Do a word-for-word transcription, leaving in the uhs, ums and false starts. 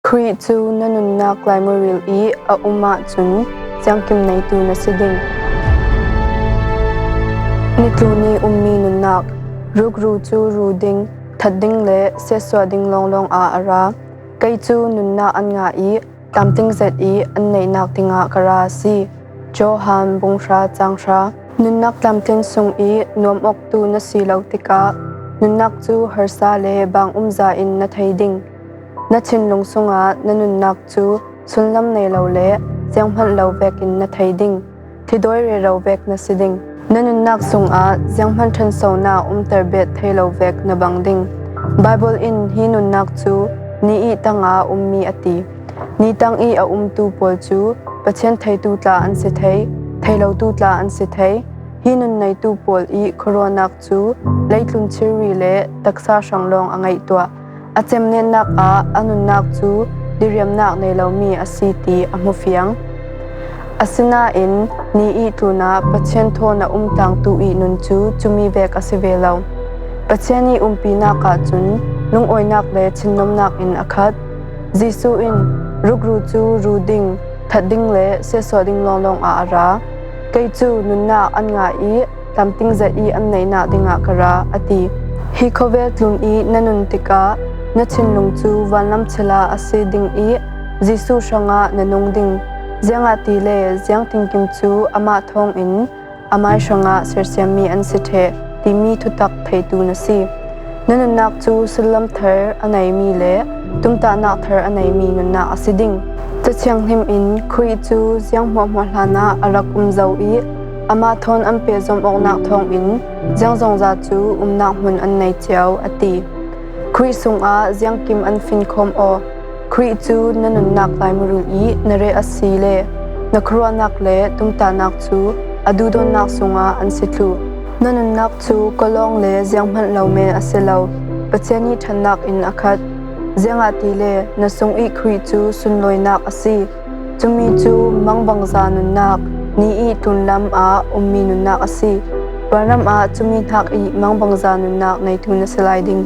Khrih cu na nunnak laimuril i a um ahcun ziangkim neitu na si ding. Nitlun i ummi nunnak. Rukru cu ru ding, that ding le siatsuah ding lawnglawng ah a ra. Kei cu nunnak an ngah i tlamtling zet i an neihnak dingah ka ra a si. Johan bung hra cang hra. Nunnak tlamtlin sung i nuam awktu na si lo tikah nunnak cu harsa le bang umza in na thei ding. Na thinlung sungah na nunnak cu sullam nei lo le zianghmanh lo vekin na thei ding. Thidawi rero vek na si ding. Na nunnak sungah zianghmanh ṭhansonak umter bet thei lo vek na bang ding. Baibal in hi nunnak cu ni i tangah ummi a ti. Ni tang i a umtu pawl cu Pathian theitu tla an si thei, theilotu tla an si thei. Hi nun neitu pawl i khuaruahnak cu leitlun thilri le taksa hrang lawng a ngeih tuah. A cemnetnak ah a nunnak cu diriamnak nei lomi a si ti a hmufiang. Asinain ni i tlunah Pathian thawn a umtangtu i nun cu cumi vek a si ve lo. Pathian i umpinak ahcun lungawinak le thinlomnak in a khat. Jesuh in rukru cu ru ding, that ding le siatsuah ding lawnglawng ah a ra. Kei cu nunnak an ngah i tlamtling zet i an neihnak dingah ka ra, a ti. Hi khuavel tlun i na nun tikah na thinlung cu vanlam chila a si ding i Jesuh hrangah na nung ding. Ziangahtile ziang tinkim cu amah thawngin amai hrangah sersiammi an si ṭheh timi thutak theitu na si. Na nunnak cu sullam thar a neimi le tumtahnak thar a neimi nunnak a si ding. Ca Thianghlim in Khrih cu ziang hmuahhmuah hlanah a rak um zo i amah thawn an pehzom awknak thawngin ziangzongza cu umnak hmun an nei cio, a ti. Khrih sungah ziangkim an finkhawm aw. Khrih cu na nunnak laimuril i na reh a si le na khuaruahnak le tumtahnak cu a duhdawtnak sungah an si thluh. Na nunnak cu kawlawng le zianghmanh lo men a si lo, Pathian i ṭhannak in a khat. Ziangahtile na sung i Khrih cu sunlawinak a si. Cumi cu mangbangza nunnak, ni i tlunlam ah ummi nunnak a si. Vanram ah cumi hnak i mangbangza nunnak neitu na si lai ding.